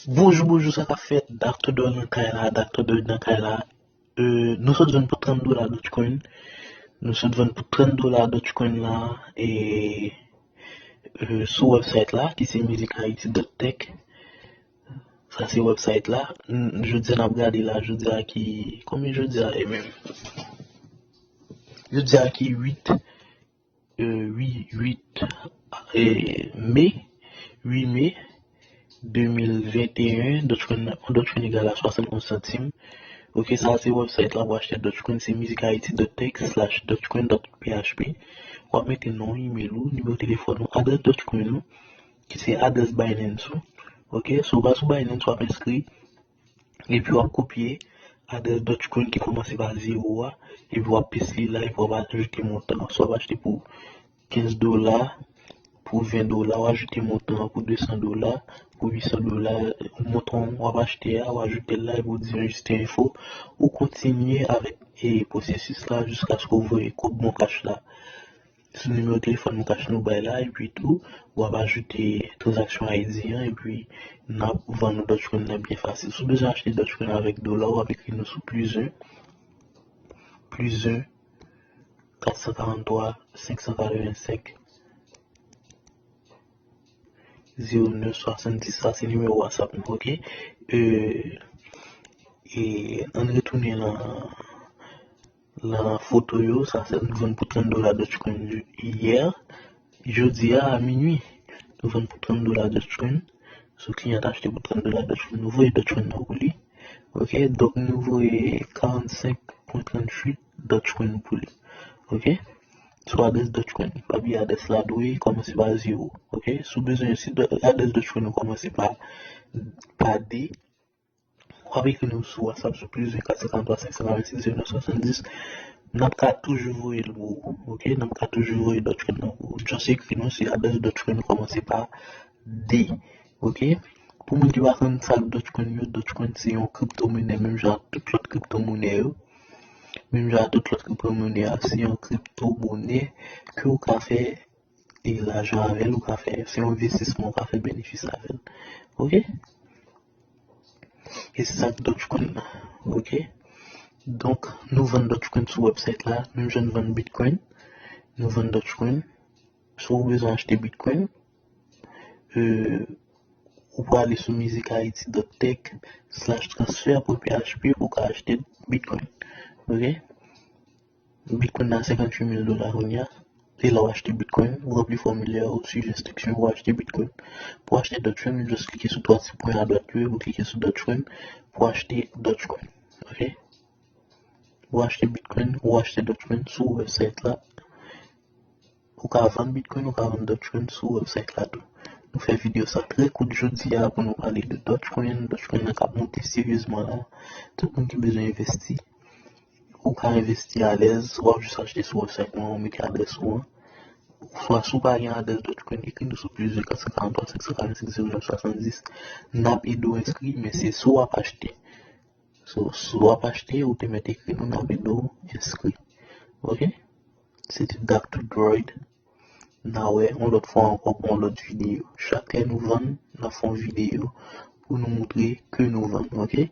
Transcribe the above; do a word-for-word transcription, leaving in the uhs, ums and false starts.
Bonjou, bonjou, sa k ap fèt? Doctor Dor nan kay la, Doctor Dor nan kay la. Euh, nou sot vann pou trant dola Dogecoin. Nou sot vann pou trant dola Dogecoin la. E euh, sou website la, ki se music haiti dot tech. Sa se website la. Jodi a n ap gade la, jodi a ki, konbyen jodi a e menm? Jodi a ki uit, euh, wi, uit, euh, me, uit me de mil venteyen, Dogecoin, Dogecoin egal a swasann onz santim. Ok, sa se website la pou achte Dogecoin, se music haiti dot tech slash Dogecoin dot P H P. W ap mete non, email ou, nimewo telefòn ou, adrès Dogecoin ou, ki se adrès Binance ou. Ok, si w pa sou Binance, w ap enskri, epi w ap kopye adrès Dogecoin ki kòmanse pa zewo a, epi w ap pes li la, epi w ap ajoute montan an. Si w ap achte pou kenz dola, pou ven dola, w ajoute montan an pou de san dola, pou uit san dola, montan w ap achte a, w ajoute l la, epi w di enregistre enfo, ou kontinye avèk e pwosesis la jiskaske w voye kòb Mon Cash la sou nimewo telefòn Mon Cash nou bay la, epi tou, w ap ajoute tranzaksyon I D an, epi n ap vann ou Dogecoin nan byen fasil. Si w bezwen achte Dogecoin avèk dola, w ap ekri nou sou plus un, plus un, quatre cent quarante-trois, cinq cent quatre-vingt-cinq, zéro neuf soixante-dix, sa se nimewo WhatsApp nou, ok? Euh, e ann retounen nan, nan foto yo, sa se nou vann pou trant dola Dogecoin yè. Jodi a, a minui, nou vann pou trant dola Dogecoin. Si kliyan ta achte pou trant dola Dogecoin, nou voye Dogecoin nan pou li. Ok, donk nou voye karannsenk pwen tranntuit Dogecoin pou li. Ok? Sou adrès Dogecoin. Pa bliye adrès la dwe kòmanse pa zewo. Ok? Si w bezwen, si do- adrès Dogecoin ou kòmanse pa, pa de, w ap ekri nou sou WhatsApp sou plus un quatre cent quarante-trois cinq cent quarante-six zéro neuf soixante-dix. N ap ka toujou voye l pou ou. Ok? N ap ka toujou voye Dogecoin nan pou ou. Just ekri nou si adrès Dogecoin ou kòmanse pa de. Ok? Pou moun ki pa konn sa k Dogecoin yo, Dogecoin se yon kriptomonè menm jan ak tout lòt kriptomonè yo. Menm jan ak tout lòt kriptomonè a, se yon kriptomonè ke w ka fè e lajan avè l, ou ka fè, se yon envestisman, ou ka fè benefis avè l. Ok? E se sa k Dogecoin nan. Ok? Donk, nou vann Dogecoin sou website la, menm jan n vann Bitcoin, nou vann Dogecoin. Si w bezwen achte Bitcoin, euh, ou prale sou music haiti dot tech slash transfer pou P H P pou w ka achte Bitcoin. Ok? Bitcoin nan senkanntuit mil dola kounye a. E la w achte Bitcoin, ou ranpli fòmilè, ou swiv enstriksyon, ou achte Bitcoin. Pou achte Dogecoin, ou just klike sou twa ti pwen adwat yo, ou klike sou Dogecoin pou achte Dogecoin. Ok? Ou achte Bitcoin, ou achte Dogecoin sou website la. Ou ka vann Bitcoin, ou ka vann Dogecoin sou website la tou. Nou fè videyo sa trè kout jodi a pou nou pale de Dogecoin. Dogecoin nan k ap monte seryezman la. Tout moun ki bezwen envesti, ou ka envesti alèz, w ap jis achte sou website mwen, ou mete adrès ou an. Oswa si w pa gen adrès Dogecoin, ekri nou sou plus un quatre cent quarante-trois cinq cent quarante-six zéro neuf soixante-dix. N ap ede w enskri, men se si w ap achte. So, si w ap achte, ou te mèt ekri nou, n ap ede w enskri. Ok? Se te Doctor Droid. N a wè yon lòt fwa ankò pou yon lòt videyo. Chak lè nou vann, n ap fè yon videyo pou nou moutre ke nou vann, ok?